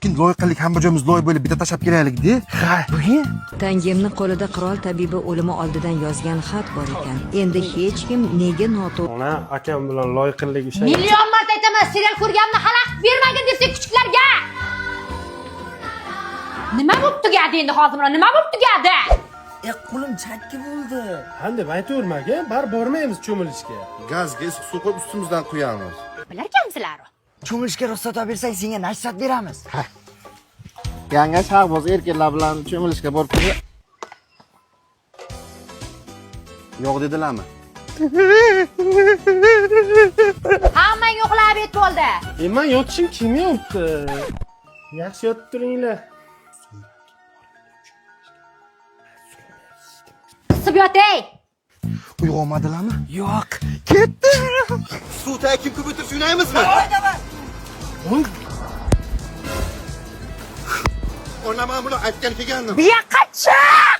Keyin loy qildik, hamma joyimiz loy bo'lib, bitta tashlab kelaylik-da. Ha. Tangemni qo'lida qirol tabibi o'limi oldidan yozgan xat bor ekan. Endi hech kim nega noto'g'ri Ona akam bilan loyqillik ushlagan. Million marta aytaman, serial ko'rganimni xalaqit bermagin deb sen kuchuklarga. Nima bo'lib tugadi endi hozir bular? Nima bo'lib tugadi? E qo'lim chakki bo'ldi. Ha deb aytavermagin, bari bormaymiz cho'milishga. Gazga issiq suv qo'yib ustimizdan quyamiz. Bilarkansizlar. Cho'milishga ruxsat olib bersang senga nasihat beramiz. Yanga Shahboz erkaklar bilan cho'milishga borib turib. Yo'q dedilarmi? Hammang uxlab bet bo'ldi. E man yotishim kelmayapti. Yaxshi yotib turinglar. Qisib yotay. Uyg'onmadilarmi? Yo'q. Ketdi. Suv tagi kim ko'p o'tirsa o'ynaymizmi? Ona, men buni aytgan kelgandim. Bu yoqqa chiq!